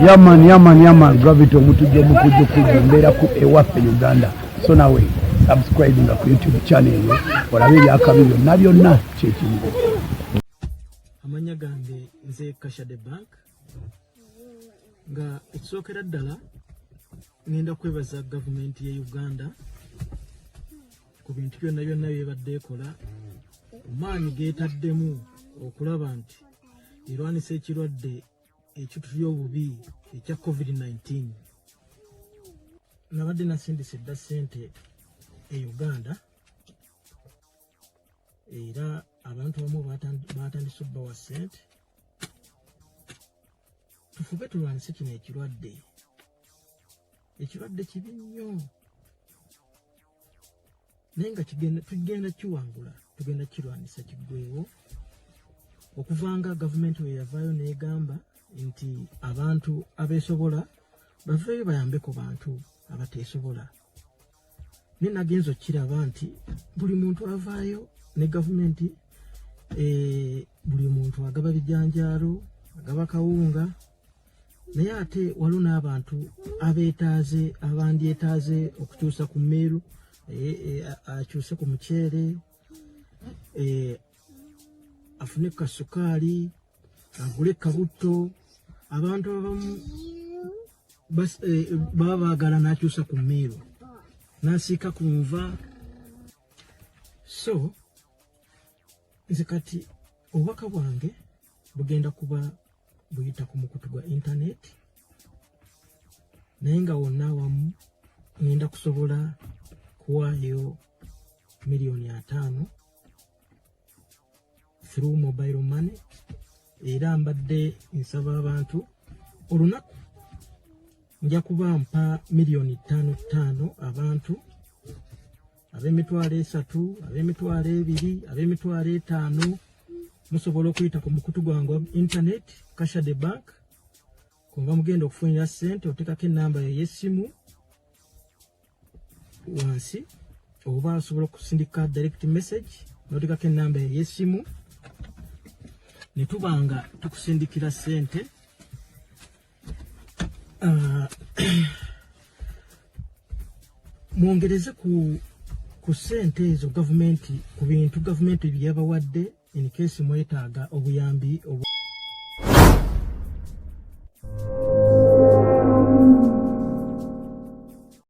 Yaman, yaman, yaman, Gravity Omutujju omukujju kujju mbeera ku ewaffe Uganda. So nawe subscribe nga ku YouTube channel eyo olabe ebyakabi byonna byonna kyekimu. Amannya gange nze Kasha the Bank, nga ekisookera ddala ngenda kwebaza gavumenti ye Uganda ku bintu byonna byonna byebadde ekola, maanyi geetaddemu okulaba nti erwanisa ekirwadde ekituli obubi ekya COVID-19. Nabadde nasindise dda ssente e Uganda, era abantu abamu batandise obbawa ssente. Tufube tulwanise kino ekirwadde. Ekirwadde kibi nnyo, naye nga tugenda kiwangula, tugenda kirwanisa kiggwewo. Okuva nga gavumenti we yavaayo n'egamba nti abantu abeesobola baveeyo bayambe ku bantu abateesobola, naye nagenza okukiraba nti buli muntu avaayo ne gavumenti, buli muntu agaba bijanjaalo, agaba kawunga, naye ate waliwo n'abantu abeetaaze, abandyetaaze okukyusa ku mmeeru, akyuse ku muceere, afune kasukaali, agule kabutto. Abantu abamu baba baagala n'akyusa ku mmeeru, n'asiika ku nva. So nze kati obubaka bwange bugenda kuba buyita ku mukutu gwa intaneti, naye nga wonna awamu ngenda kusobola kuwaayo 50 million through mobile money. Era mbadde nsaba abantu, olunaku nja kuba mpa 5 million abantu ab'emitwalo 3, ab'emitwalo 2, ab'emitwalo 5. Musobola okuyita ku mukutu gwange wa internet, Kasha the Bank, kunva mugenda okufunira ssente. Oteekako enamba yo ey'essimu wansi, oba osobola okusindika direct message n'oteekako enamba yo ey'essimu, ne tuba nga tukusindikira ssente. Mwongereze ku ssente ezo gavumenti, ku bintu gavumenti byeyabawadde, in case mwetaaga obuyambi.